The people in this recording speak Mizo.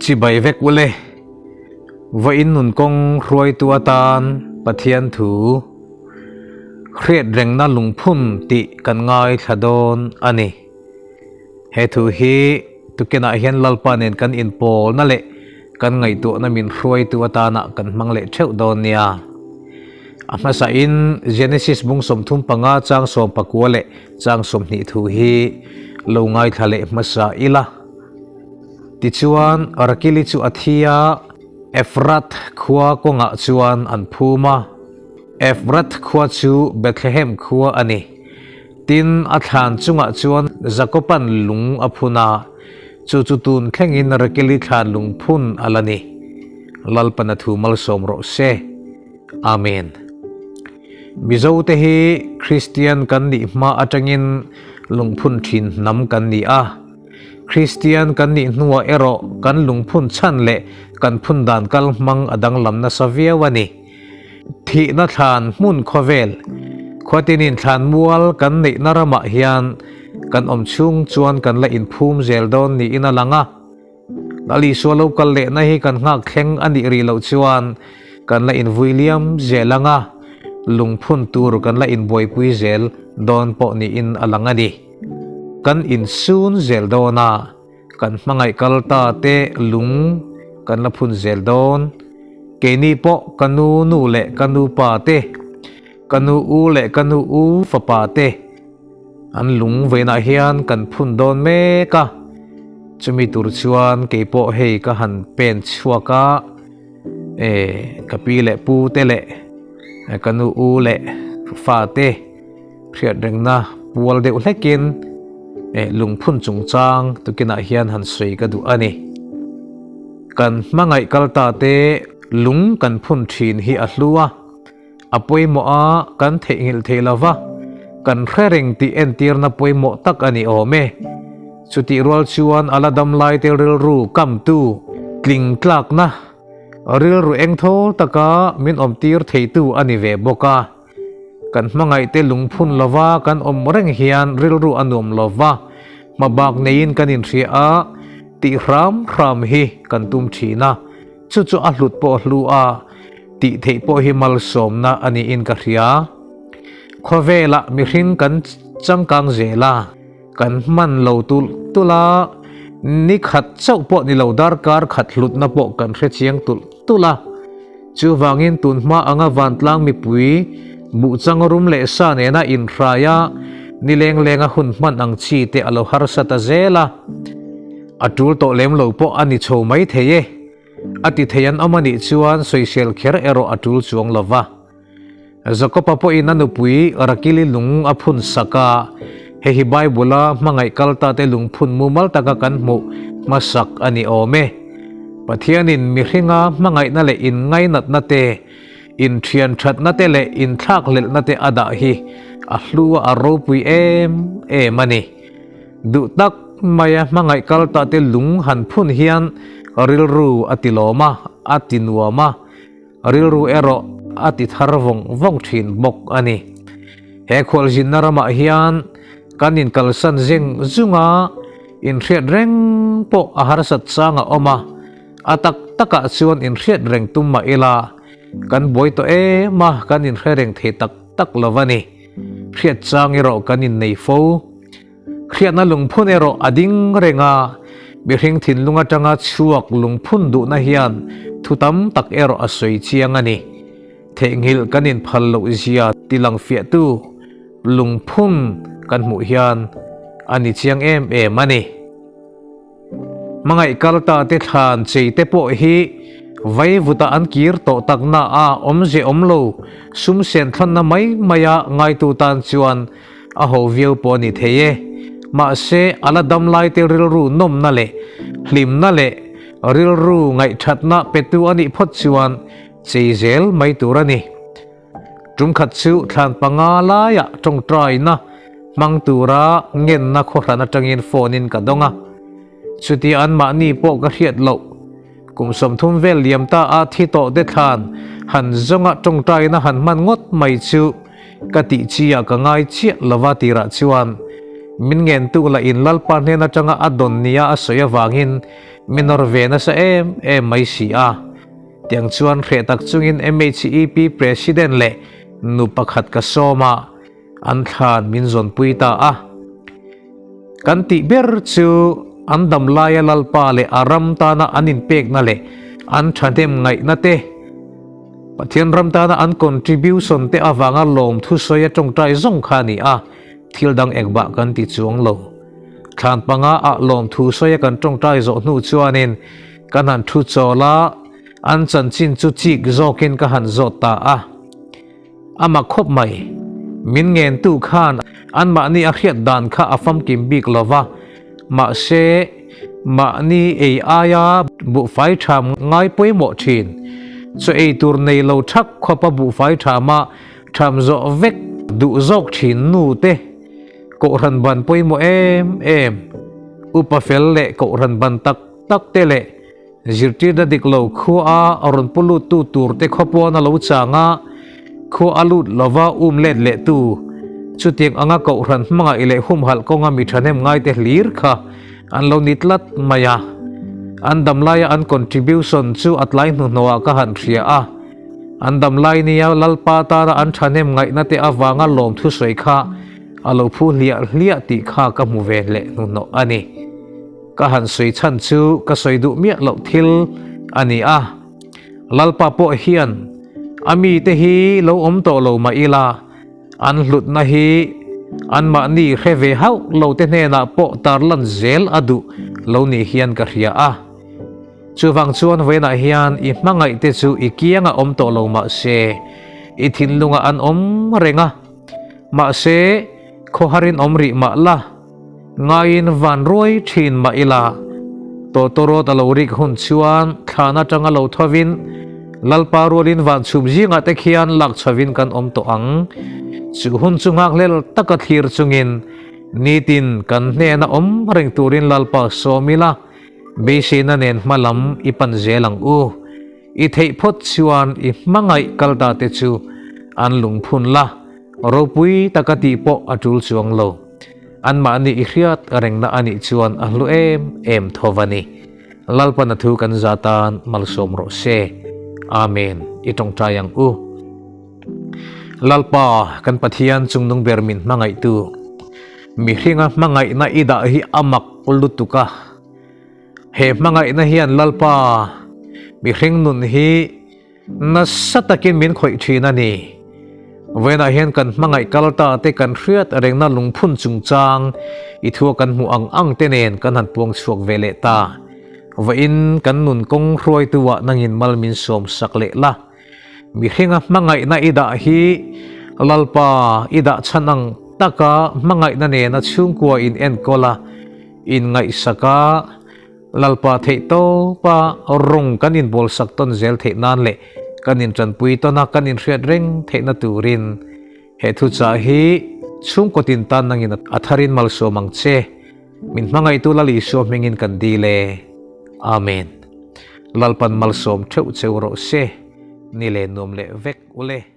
Chibai vek ule. Vawiin nun kawng hruaitu atan Pathian thu hriat rengna lungphun tih kan ngaithla dawn a ni. He thu hi tukinah hian Lalpa nen kan inpawlna leh kan ngaihtuahna min hruaitu atana kan hmang leh theuh dawn nia. A hmasain Genesis bung 35 chang 19 leh chang 20 thu hi lo ngaithla leh hmasa ila. Tichuan, Rakili chu a thi a, Efrath khua kawngah chuan an phum a. Efrath khua chu Bethlehem khua a ni. Tin, a thlan chungah chuan Jakoban lung a phun a, chu chu tun thlengin Rakeli thlan lung phun a la ni. Lalpana thu malsawm rawh se. Amen. Mizote hi Kristian kan nih hma atangin lungphun thin hnam kan ni a. Kristian kan nih hnuah erawh kan lungphun chhan leh kan phun dan kal hmang a danglam nasa viau a ni. Thihna thlan hmun khawvel, khuatinin thlan mual kan neihna ramah hian kan awm chhung chuan kan la inphum zel dawn niin a lang a. Lal Isua lo kal lehna hi kan nghak thleng a nih rih loh chuan kan la invui liam zel ang a, lungphun tur kan la inbuaipui zel dawn pawh niin a lang a ni. Kan insun zel dawn a, kan hmangaih kal ta te lung kan la phun zel dawn. Keini pawh ka nu nu leh ka nu pa te, ka nu u leh ka nu u fapa te an lung veinah hian kan phun dawn mek a. Chumi tur chuan kei pawh hei ka han pen chhuak a, e ka pi leh pu te leh ka nu u leh fa te, Hriat rengna pual deuh hlekin lungphun chungchang tukinah hian han sawi ka duh a ni. Kan hmangaih kal ta te lung kan phun thin hi a hlu a, a pawimawh a, kan theihnghilh thei lo va, kan hre reng tih entirna pawimawh tak a ni awm e. Chutih rual chuan a la dam lai te rilru kamtu tling tlakna rilru engthawl taka min awmtir theitu a ni ve bawk a. Kan hmangaihte lungphun lova kan awm reng hian rilru a nuam lova, hmabak neiin kan inhria a, tih hram hram hi kan tum thin a, chu chu a hlut pawh hlu a, tih theih pawh hi malsawmna a niin ka hria. Khawvelah mihring kan changkang zel a, kan hman lo tulh tulh a, ni khat chauh pawh ni lo darkar khat hlutna pawh kan hre chiang tulh tulh a. Chuvangin tunhma anga vantlang mipui buhchang rum leh sa nena inhrai a, nileng lenga hun hman ang chi te a lo harsa ta zel a. A tul tawh lem lo pawh a ni chho mai thei e. A ti thei an awm a nih chuan sawisel kher erawh a tul chuang lo va. Jakoba pawhin a nupui Rakili lung a phun sak a, hei hi Bible-a hmangaih kal ta te lungphun mumal taka kan hmuh hmasak a ni awm e. Pathianin mihringa hmangaihna leh inngainatna te, inthianthatna te leh inthlakhlelhna te a dah hi a hlu a, a ropui em em a ni. Duh tak maia hmangaih kal ta te lung han phun hian rilru a tilawm a, a tinuam a. Rilru erawh a ti thar vawng vawng thin bawk a ni. He khualzinna ramah hian kan inkalsan zeng zung a, inhriat reng pawh a harsat chang a awm a, a tak takah chuan inhriat reng tum mah ila kan buai tawh em a, kan inhre reng thei tak tak lo a ni. Hriat chang erawh kan innei fo. Hriatna lungphun erawh a ding reng a, mihring thinlung atanga chhuak lungphun duhna hian thu tam tak erawh a sawi chiang a ni. Theihnghilh kan inphal loh zia tilang fiahtu lungphun kan hmuh hian a ni chiang em em a ni. Hmangaih kalta te thlan chei te pawh hi vaivuta an kir tawh takna a awmze awm lo sum sen thlanna mai maia ngaitu tan chuan a ho viau pawh a ni thei e. Mahse, a la dam lai te rilru nawmna leh hlimna leh rilru ngaihthatna petu a nih phawt chuan chei zel mai tur a ni. Tum khat chu thlan panga laiah tawngtaina hmang tura ngenna khawhran atangin phone in ka dawng a. Chuti anmahni pawh ka hriat loh. Kum 30 vel liam ta a thi tawh te thlan han zawnga tawngtaina han hman ngawt mai chu ka tih chi ah ka ngai chiah lova tirah chuan min ngentu lah in Lalpa hnen atanga a dawn nia a sawi avangin. Min nawr ve nasa em em mai si a. Tiang chuan hreh tak chungin MHEP President leh nu pakhat ka sawm a, an thlan min zawnpui ta a. Kan tih ber chu an dam laia Lalpa leh a ram tana an inpekna leh an thahnem ngaihna te, Pathian ram tana an contribution te avanga lawmthu sawi a tawngtai zawng kha a ni a, thil dang engmah kan ti chuang lo. Thlan panga ah lawmthu sawi a kan tawngtai zawh hnu chuanin kan han thu chawl a, an chanchin chu chik zawkin ka han zawt ta a. A mak khawp mai. Min ngentu khan anmahni a hriat dan kha a famkim bik lo va, mahse mahni ei aia buhfai ṭham ngai pawimawh ṭhin. Chaw ei tur nei lo ṭhak khawpa buhfai ṭhama ṭham zawh vek duh zawk ṭhin nu te kohhran ban pawimawh em em, upa fel leh kohhran ban tak tak te leh Zirtirna dik lo khua a rawn pu luttu tur te khawpuan a lo chang a, khua a lut lova um let leh tu, chutiang anga kohhran hmangaih leh humhalh kawnga mi thahnem ngaite hlir kha an lo ni tlat mai a. An damlaia an contribution chu a tlai hnuhnawhah ka han hria a, an damlai nia Lalpa tana an thahnem ngaihna te avanga lawmthu sawi kha a lo phu hliah hliah tih kha ka hmu ve leh hnuhnawh a ni. Ka han sawi chhan chu ka sawi duh miah loh thil a ni a, Lalpa pawh hian a mite hi lo awm tawh lo mah ila, an hlutna hi anmahni hre ve hauh lo te hnenah pawh tarlan zel a duh lo ni hian ka hria a. Chuvang chuan vawiinah hian i hmangaih te chu i kiangah awm tawh lo mah se, i thinlungah an awm reng a, mahse khawharin awm rih mah la, Ngaiin van ruai thin mah ila, tawtawrawt a lo rik hun chuan thlan atanga lo thovin Lalpa rualin van chhum zingah te khian lak chhovin kan awm tawh ang. Chu hun chu nghakhlel taka thlir chungin nitin kan hnena awm reng turin Lalpa sawm ila, beiseina nen hma lam i pan zel ang u. I theih phawt chuan i hmangaih kal ta te chu an lungphun la, ropui taka tih pawh a tul chuang lo. Anmahni i hriat rengna a nih chuan a hlu em em tho va ni. Lalpana thu kan za tan malsawm rawh se. Amen. I tawngtai ang u. Lalpa, kan Pathian chungnung ber min hmangaihtu, mihringa hmangaihna i dah hi a mak lutuk a. He hmangaihna hian Lalpa, mihring nun hi Nasa takin min khawih thin a ni. Vawiinah hian kan hmangaih kal ta te kan hriat rengna lungphun chungchang i thua kan hmuh ang ang te nen kan han puang chhuak ve leh ta. Vawiin kan nun kawng hruaitu ah nangin mal min sawm sak leh la. Mihringa hmangaihna i dah hi Lalpa i dah chhan ang taka hmangaihna nena chhungkua in enkawl a, in ngaihsak a, Lalpa theih tawpa rawng kan inbawlsak tawn zel theih nan leh kan intanpui tawn a kan inhriat reng theihna turin he thuchah hi chhungkaw tin tan nangin a tharin malsawm ang che. Min hmangaihtu Lal Isua hmingin kan dil e. Amen. Lalpan malsawm theuh cheu rawh se. Ni leh nuam leh vek ule.